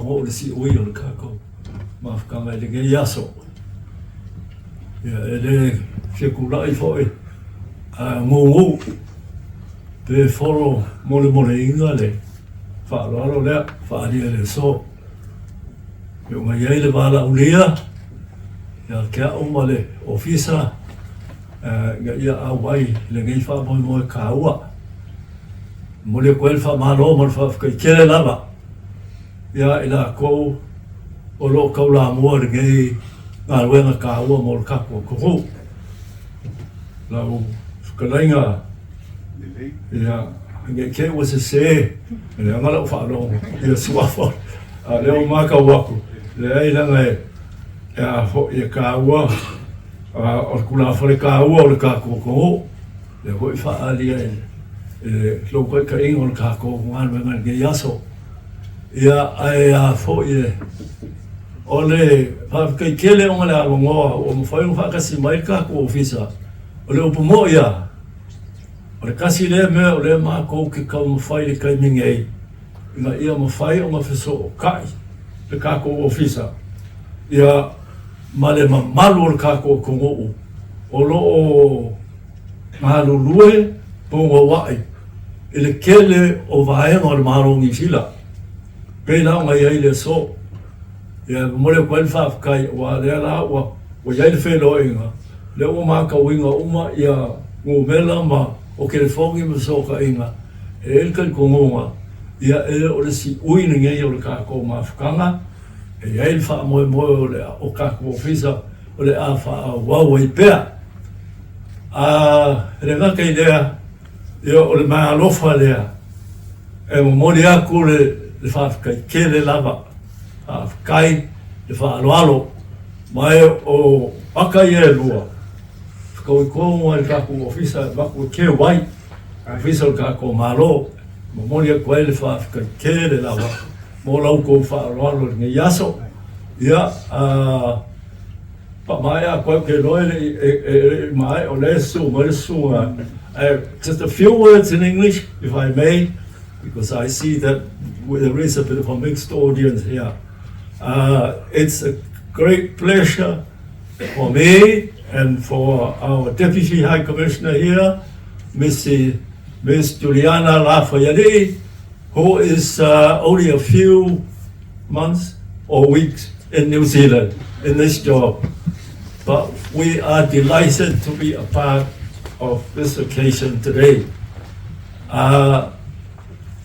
akogo'u le si'ui o le tatou mafutaga i lenei aso. Ia, e le fia tula'i foi ae gugu pe folo molemoleina le faaaloalo lea faaalia i le aso. E pei ona i ai le valaaulia ia te a'u ma le Ofisa ina ia auai i lenei faamoemoe taua. E momoli atu ai le faamalo ma le faafetai tele lava ia i latou o lo o taulamua i lenei galuega taua mo le tatou atunuu. Lau fetalaiga, ia, ne i te i ua sese, leaga lau faalogo i suafa, a o lea ua matau atu, leai leaga e a foi e taua, o le tulafale taua o le tatou atunuu, lea foi e faaalia i lou taitaiga o le tatou galuega i lenei aso. Ia, ae a foi e, o le faafetai tele ona le avanoa ua mafai ona faatasi mai le tatou ofisa, o le upu moi lava, o le tasi lea mea o lea matou te taumafai i le taimi nei, ina ia mafai ona fesootai le tatou ofisa ia ma le mamalu o le tatou atunuu o lo o galulue punouai i le tele o vaega o le Malo o Niu Sila, pei la ona i ai le aso. Ia, e momoli atu ai le faafetai aua o lea la ua i ai le feiloaiga, lea ua matauina uma ia numera ma o telefoni ma fesootaiga, e i ai le talitonuga, ia e le o le siui lenei o le tatou mafutaga, e i ai le faamoemoe o le o tatou ofisa o le a faaauau ai pea. A e le gata i lea, ia o le meaalofa lea e momoli atu le le faafetai tele lava, faafetai le faaaloalo, ma e o ata ia e lua, fetauitonu ai le tatou ofisa e avatu e keu ai ofisa o le tatou Malo. E momoli atu ai le faafetai tele lava mo la outou faaaloalo i lenei aso. Ia, a faamaea atu ai, ou te iloa e le i maea, o lea e susu mai le susuga. Just a few words in English, if I may, because I see that there is a bit of a mixed audience here. It's a great pleasure for me and for our Deputy High Commissioner here, Miss, Miss Juliana Lafaiali, who is only a few months or weeks in New Zealand in this job. But we are delighted to be a part of this occasion today.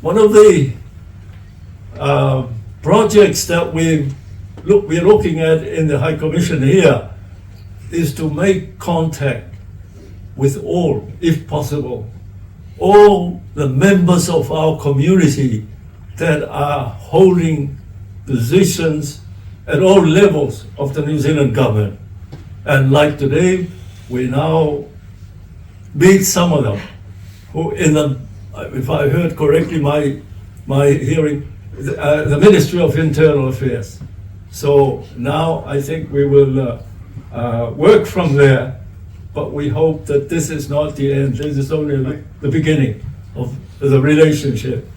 One of the projects that we're looking at in the High Commission here is to make contact with all, if possible, all the members of our community that are holding positions at all levels of the New Zealand government. And like today, we now meet some of them who in the, if I heard correctly my hearing, the Ministry of Internal Affairs. So now I think we will work from there, but we hope that this is not the end. This is only the beginning of the relationship.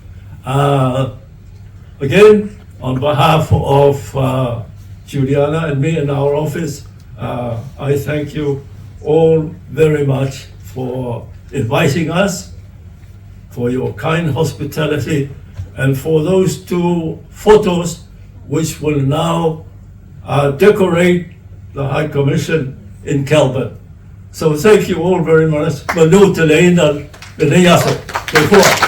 Again, on behalf of Juliana and me in our office, I thank you all very much for inviting us, for your kind hospitality, and for those two photos which will now decorate the High Commission in Kelburn. So thank you all very much. Manu tele ina lenei aso. Soifua.